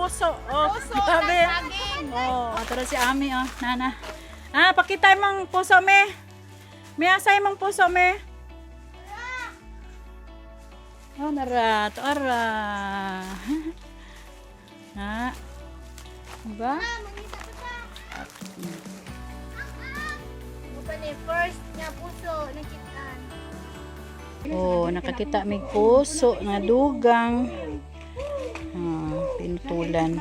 Puso. Oh, grabe. Oh, tara si Ami oh, nana. Ah, pakita imong puso me. Me, asa imong puso me? Oh, nara, to ara. Ha. Diba? Mo ni first nga puso nakitaan. Oh, nakakita may puso nga dugang. Ah, pinutulan.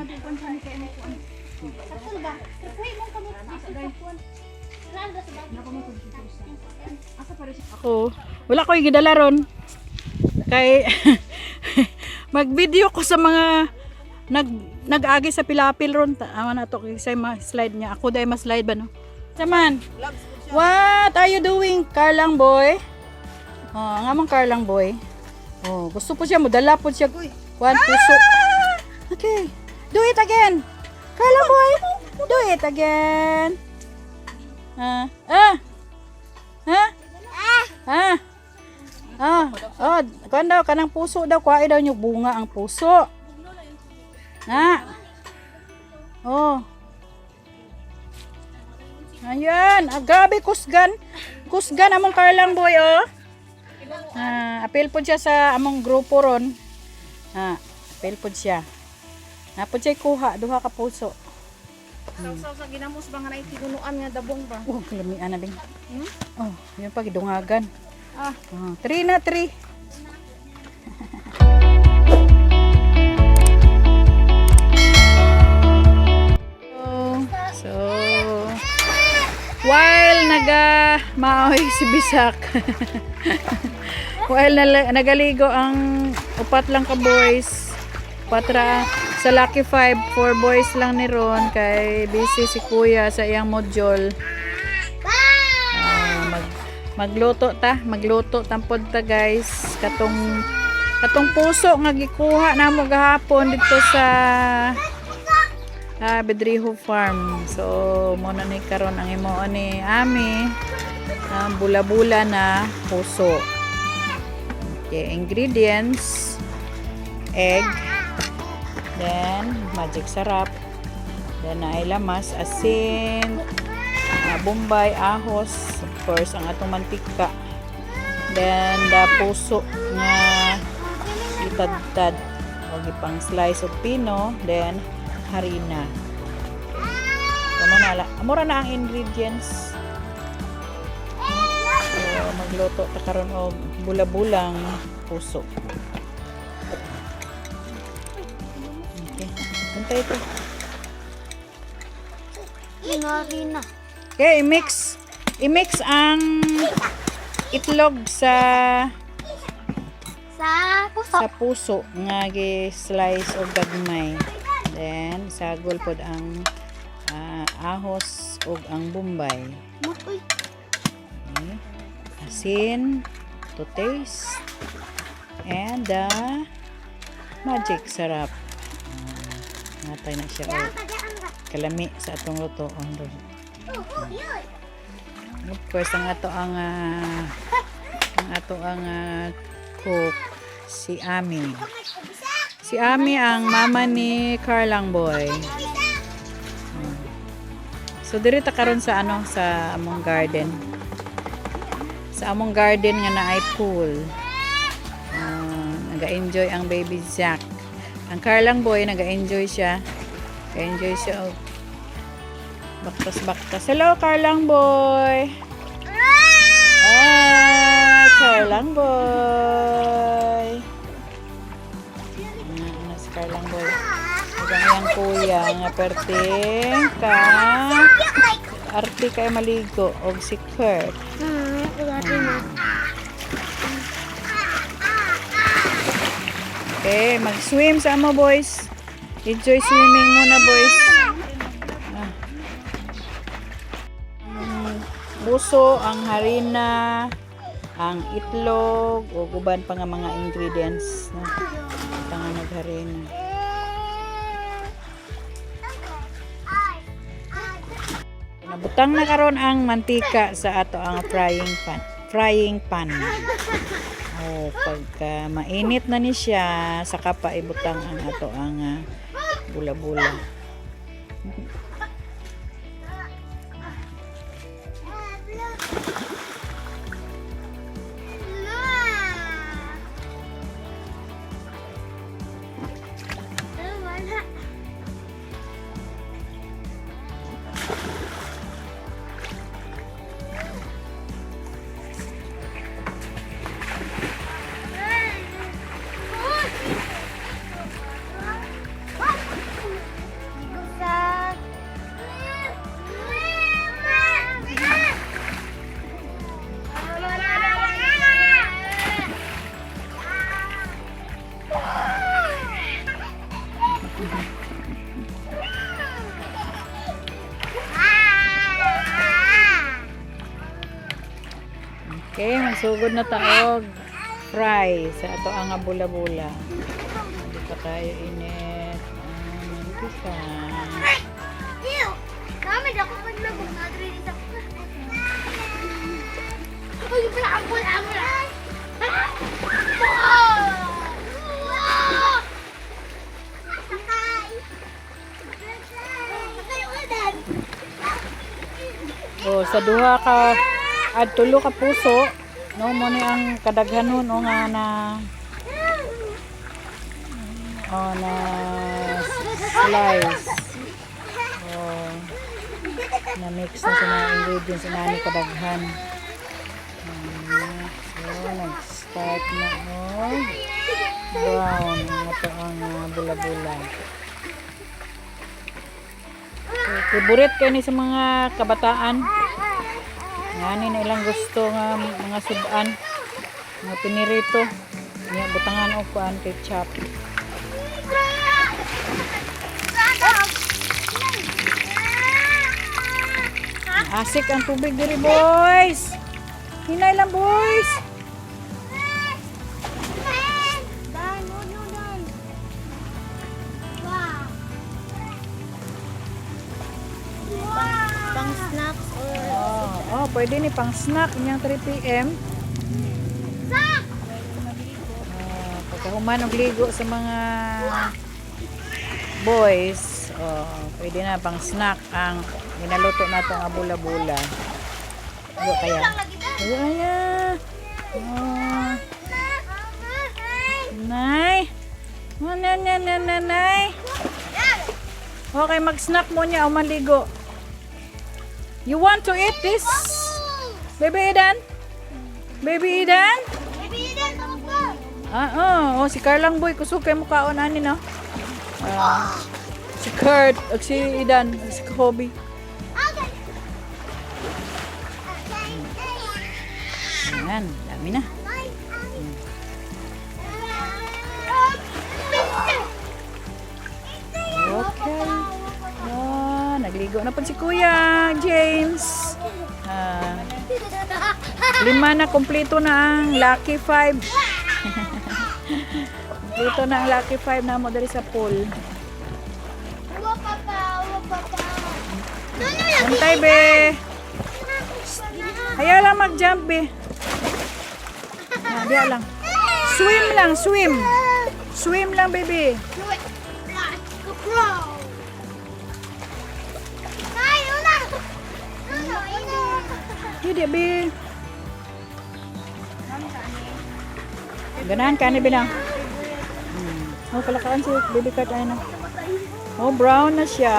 Sakto ba? Uy, mong kamot dito sa kuan. Saan ba sa Ako, wala ko gidala ron. Kay mag-video ko sa mga nag-agi sa pilapil ron. Awa na to kay sa slide niya. Ako dai ma-slide ba, no? Saman. What are you doing, Carlang boy? Oh, ang among Carlang boy. Oh, gusto po siya modala po siya. Kuan puso. Okay. Do it again. Carlang boy. Do it again. Ah, ah. Ha? Ah. Ah, oh, kuan daw kanang puso daw, kuhain daw niyo bunga ang puso. Na. Oh. Ayan, ah, grabe kusgan. Kusgan among Carlang boy oh. Ah, apil po siya sa among grupo ron. Ah, apil po siya. Napod siya kuha duha ka puso. Saw sa ginamos ba nga naitigunuan nga dabong ba? Oh, kalamian na bing. Oh, yun pa gidungagan. Ah. Oh, three na three. So, while naga maoy si Bisak. While nagaligo ang upat lang ka boys. Patra sa Lucky 5, four boys lang ni Ron kay busy si Kuya sa iyang module. Ah, magluto ta, magluto tampod ta, guys. Katong katong puso nga gikuha namo gahapon dito sa Bedriho Farm. So mo na ni karon ang imo ni Ami, bula-bula na puso. Okay, ingredients: egg, then magic sarap, then naay lamas, asin, bombay, ahos, of course, ang atong mantika. Then, the puso nga itadtad o gipang slice of pino, then harina. Okay. Amo na, amora na ang ingredients. So, magluto ta karon og bula-bulang puso. Okay. Punta ito. Inarina. Okay, i-mix. I-mix ang itlog sa Sa puso. Sa puso nga gi-slice og gagmay. Then sagol pod ang ahos ug ang bombay. Uy, Okay. Asin to taste and the magic sarap. Natay na siya og kalami sa atong lutoon. Of course, ang ato ang cook si Ami. Si Ami ang mama ni Carlang Boy. So diri ta karon sa ano, sa among garden. Sa among garden nga naay pool. Naga-enjoy ang baby Jack. Ang Carlang Boy naga-enjoy siya. Naga-enjoy siya og baktas-baktas. Hello, Carlang Boy. Ah, Carlang Boy. Ano si Carlang Boy? Ang iyang kuya nga perting ka arte kay maligo og si Kurt. Inarina. Okay, mag-swim sa amo, boys. Enjoy swimming muna, boys. Ah. Ang buso, ang harina, ang itlog, o uban pa nga mga ingredients. No? Ito nga nagharina. Nabutang na karon ang mantika sa ato ang frying pan. Frying pan. Oh, pagka mainit na ni siya, saka pa ibutang ang ato ang Bula-bula. Wala. Okay, magsugod na ta og fry sa ato ang nga bula-bula. Hindi pa kayo init. Ah, mantika. Ew! Kami dako panlabog na diri sa. Uy, wala wala wala. Sakay. Sakay udan. Oh, sa duha ka ad tulo ka puso, no mo ni ang kadaghanon o nga na oh, na slice. Oh, na mix na sa mga ingredients inani kadaghan. So, nag-start na og brown ang ato ang bula-bula. So, favorite kay ni sa mga kabataan. Ngani na ilang gusto nga mga sudan, mga pinirito. Nya butangan og kuan ketchup. Asik ang tubig diri, boys. Hinay lang, boys. Dan, no, no, dan. Wow. Wow. Pang snacks or Oh, pwede ni pang snack niyang 3 PM. Sak! Oh, pagkahuman og ligo sa mga boys, oh, pwede na pang snack ang ginaluto nato nga bula-bula. Ano kaya? Ay, ay, ah. Oh, nay. Oh, na, na, na, na, nay. Okay, mag-snack mo niya o maligo. You want to eat this? Baby Eden? Baby Eden? Baby Eden, tawag ka. Ah, oh, oh, si Carlang Boy, kusog kay mukaon ani no. Ah, si Kurt, ug si Idan, ug si Kobe. Okay. Ayan, dami na. Okay. Ah, nagligo na po si Kuya James. Ah, lima na, kompleto na ang Lucky Five. Kompleto na ang Lucky Five na mo diri sa pool. Antay, be. Ayaw lang mag-jump, be. Ah, diya lang. Swim lang, swim. Swim lang, baby. Hindi, be. Ganahan ka ni Binang. Oh, palakaan si baby cat ay na. Oh, brown na siya.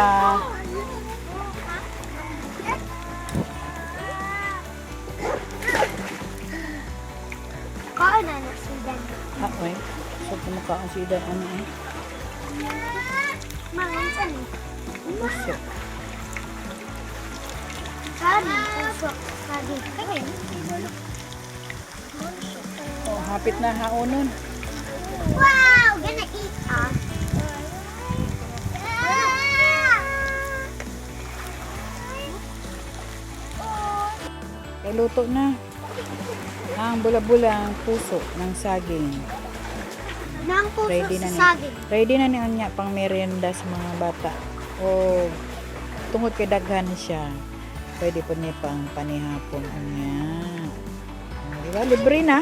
Kaon na na si Dan. Ah, oy. So, kumakaon si Idan. Ano eh? Mangansan eh. Puso. Kaon puso. Lagi. Oh, hapit na haonon. Wow! Gonna eat ah. Kay luto na. Ang bula-bula ang puso ng saging. Nang puso Ready sa na ni. saging. Ready na ni niya pang merienda sa mga bata. O tungod kay daghan siya. Pwede po niya pang panihapon niya. Di ba? Libre na.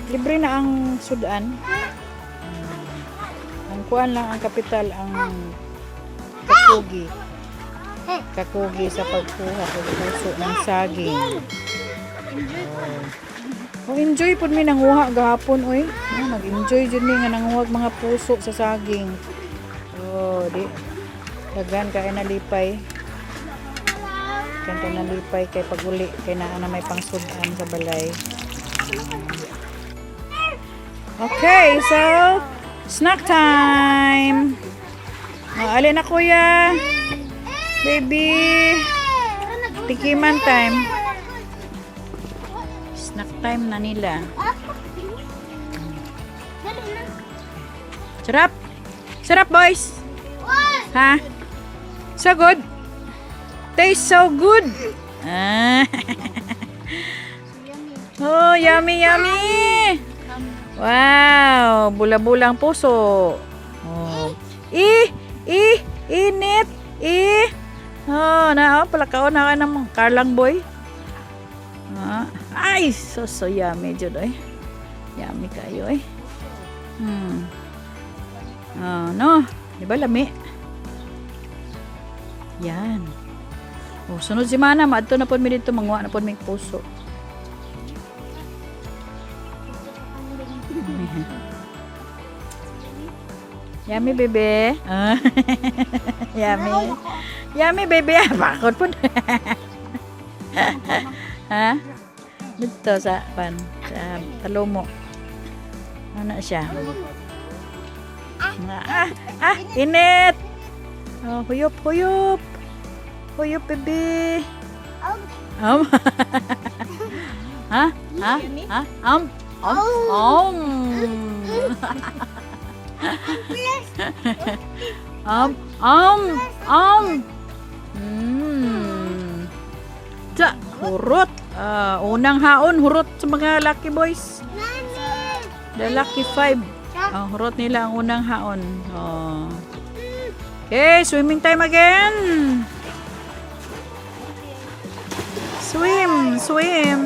Libre na ang sudan. Ang kuan lang ang kapital ang Kakugi. Kakugi sa pagkuha og puso ng saging. Oh, enjoy pud mi nanguha gahapon oy. Oh, nag-enjoy jud mi nga nanguha og mga puso sa saging. Oh, di daghan kay nalipay. Kanta nalipay kay pag-uli kay naa na may pangsud-an sa balay. Okay, so snack time. Oh, alin na, kuya? Baby. Tikiman time. Snack time na nila. Dali na. Sarap. Sarap, boys. Ha? So good. Tastes so good. Ah. Oh, yummy, yummy. Wow, bula-bulang puso. Oh. I, i, init, i. Oh, na, oh, palakaon na ka ng karlang boy. Ah. Ay, so, so yummy, jud, oy. Yummy kayo, eh. Ah, no. Di ba lami? Yan. Oh, sunod semana, maadto na pod mi dito, manguha na pod mi puso. Yummy, baby. Ah. Yummy. Yummy, baby. Ah, bakot po. Ha? Dito sa pan, sa talomo. Ano siya? Ah, ah, init. Oh, huyop, huyop. Huyop, baby. Um. Ha? Ha? Ha? Um. Um. Um. Um. Um. Um. Tsa, hurot. Ah, unang haon, hurot sa mga lucky boys. The lucky five. Ang hurot nila ang unang haon. Oh. Okay, swimming time again. Swim, swim.